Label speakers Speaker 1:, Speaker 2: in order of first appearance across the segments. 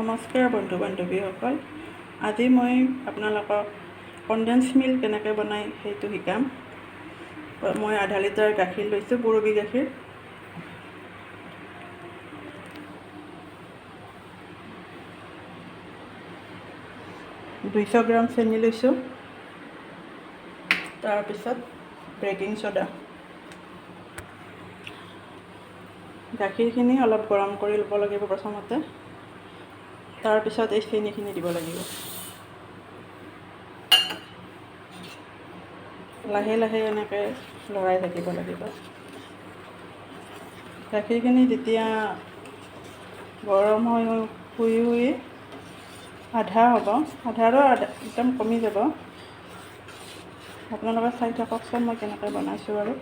Speaker 1: নমস্কাৰ বন্ধু বান্ধৱীসকল, আজি মই আপোনালোকক কনডেন্স মিল্ক কেনেকৈ বনায় সেইটো শিকাম। মই আধা লিটাৰ গাখীৰ লৈছোঁ, পুৰবী গাখীৰ। 200 গ্ৰাম চেনি লৈছোঁ। তাৰপিছত বেকিং চ'ডা। গাখীৰখিনি অলপ গৰম কৰি ল'ব লাগিব প্ৰথমতে, তাৰপিছত এই চেনিখিনি দিব লাগিব। লাহে লাহে এনেকৈ লৰাই থাকিব লাগিব। গাখীৰখিনি যেতিয়া গৰম হৈ শুই শুই আধা হ'ব, আধাৰো আধা একদম কমি যাব। আপোনালোকে চাই থাককচোন মই কেনেকৈ বনাইছোঁ। আৰু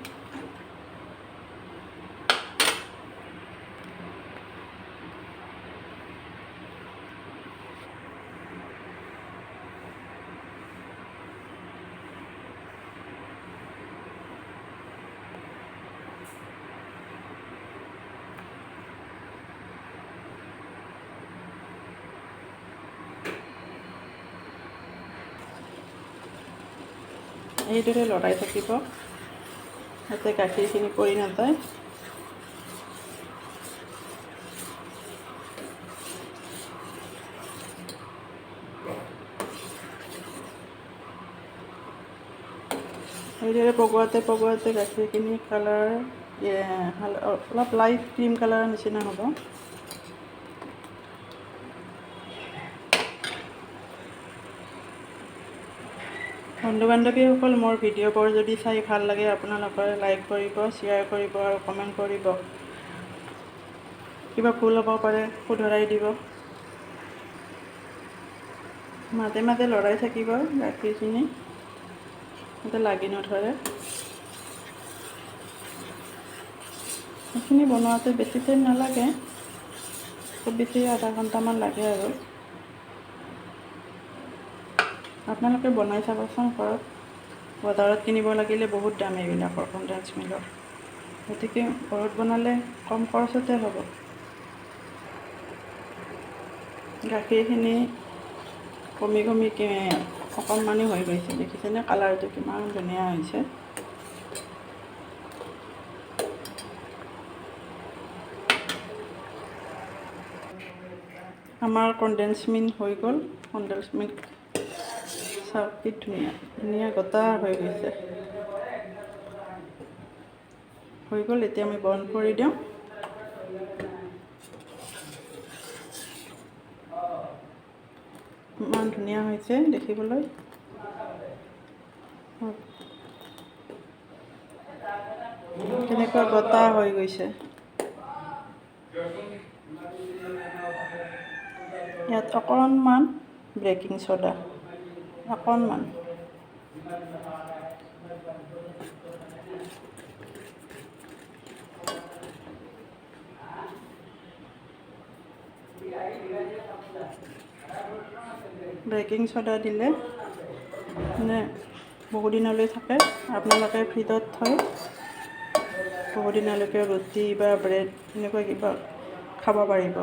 Speaker 1: এইদৰে লৰাই থাকিব যাতে গাখীৰখিনি পৰি নাযায়। এইদৰে পগোৱাতে পগোৱাতে গাখীৰখিনি কালাৰ অলপ লাইট ক্ৰীম কালাৰৰ নিচিনা হ'ব। বন্ধু বান্ধৱীসকল, মোৰ ভিডিঅ'বোৰ যদি চাই ভাল লাগে, আপোনালোকে লাইক কৰিব, শ্বেয়াৰ কৰিব আৰু কমেণ্ট কৰিব। কিবা ভুল হ'ব পাৰে, শুধৰাই দিব। মাজে মাজে লৰাই থাকিব গাখীৰখিনি, যাতে লাগি নধৰে। এইখিনি বনোৱাতে বেছি টাইম নালাগে, খুব বেছি আধা ঘণ্টামান লাগে। আৰু আপোনালোকে বনাই চাবচোন ঘৰত। বজাৰত কিনিব লাগিলে বহুত দাম এইবিলাকৰ কনডেন্স মিল্কৰ, গতিকে ঘৰত বনালে কম খৰচতে হ'ব। গাখীৰখিনি কমি কমি অকণমানি হৈ গৈছে, দেখিছেনে? কালাৰটো কিমান ধুনীয়া হৈছে। আমাৰ কনডেন্স মিল্ক হৈ গ'ল। কনডেন্স মিল্ক চাওক, কি ধুনীয়া ধুনীয়া গোটা হৈ গৈছে। হৈ গ'ল, এতিয়া আমি বন্ধ কৰি দিওঁ। ইমান ধুনীয়া হৈছে দেখিবলৈ। কেনেকুৱা গোটা হৈ গৈছে। ইয়াত অকণমান বেকিং চ'ডা, অকণমান। বেকিং চ'ডা দিলে মানে বহুদিনলৈ থাকে। আপোনালোকে ফ্ৰিজত থৈ বহুদিনলৈকে ৰুটি বা ব্ৰেড এনেকুৱা কিবা খাব পাৰিব।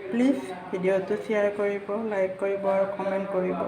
Speaker 1: প্লিজ ভিডিঅ'টো শ্বেয়াৰ কৰিব, লাইক কৰিব আৰু কমেণ্ট কৰিব।